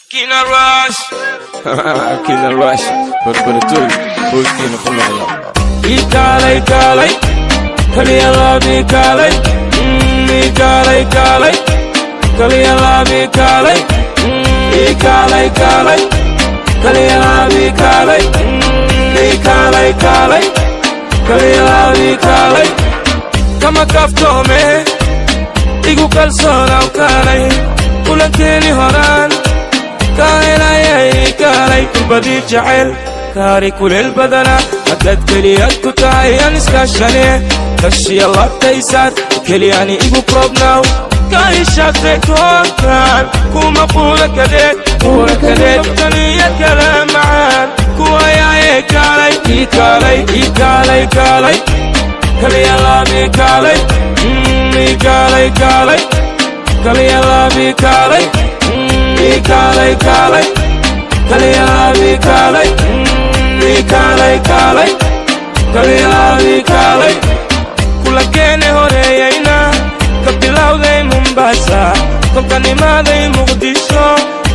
Kina Rush. Kina Rush barbaratoy hoostiina ku noqda. Ii kaalay, kaalay, kaliya laabii kaalay. Ii kaalay, kaalay, kaliya laabii kaalay. Ii kaalay, kaalay, kaliya laabii kaalay. Ii kaalay, kaalay, kaliya laabii kaalay. Kama kaaftoome, igu kalsoonaw, kaalay. Kulankeeni horaan kaa helayay, kaalay. Kurbadii jecel kaari kuleel badana, haddaad keliyaad ku tahay aan iskaashane. Kashiya laabtaysaar, keliyani igu koobnaaw. Ka ishaatay toonkan kuma quura kadeed, quura kadeed, taniya kala macaan kuwayaaye. Kaalay, ii kaalay, ii kaalay, kaalay, kaliya laabii kaalay. Ii kaalay, kaalay, kaliya laabii kaalay. Ii kaalay, kaalay, kaliya laabii kaalay. Ii kaalay, kaalay, kaliya laabii kaalay. Kulankeene horeeyayna ka bilowday Mombasa, kolkanimaaday Muqdisho,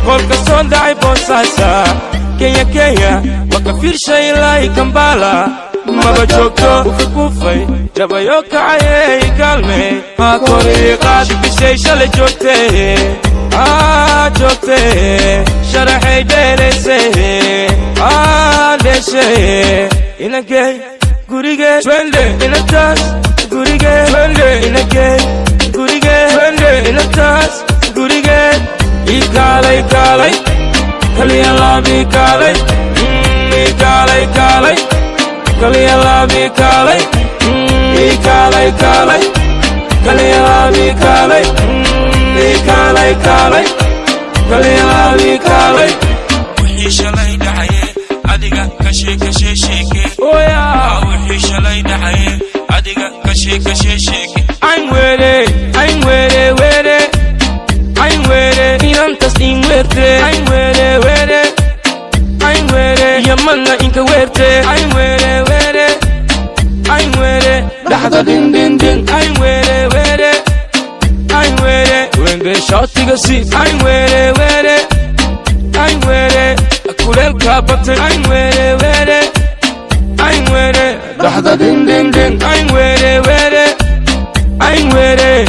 kolka soo dhacay Boosaaso. Kenya, Kenya waa ka fiirshay ilaahi Kambala maba joogto. Kufay jabayo kacayey, kaalme haa koriiqaad bishay shalay joogtee, aa joogtee, sharaxay dheeraysay, aa dheeshay. Inagey gurige, twende inantaas gurige, twende inagey gurige, twende inantaas gurige. Ii kaalay, kaalay, kaliya laabii kaalay. Ii kaalay, kaalay, kaliya laabii kaalay. Ii kaalay, kaalay, kaliya laabii kaalay. Ii kaalay, kaalay, kaliya laabii kaalay. Wixii shalay dhacaye adiga kashe kashe sheeke. Oya. Wixii shalay dhacaye adiga kashe kashe sheeke. I'm were, I'm were were, I'm were inantas in werte. I'm were were, I'm were yamana inka werte. I'm were were, I'm were dhaxda din din din. I'm were were, I'm were wende shatiga si. I'm were were, I'm were kuleelka batay. I'm were were, I'm were dhaxda din din din. I'm were were, I'm were.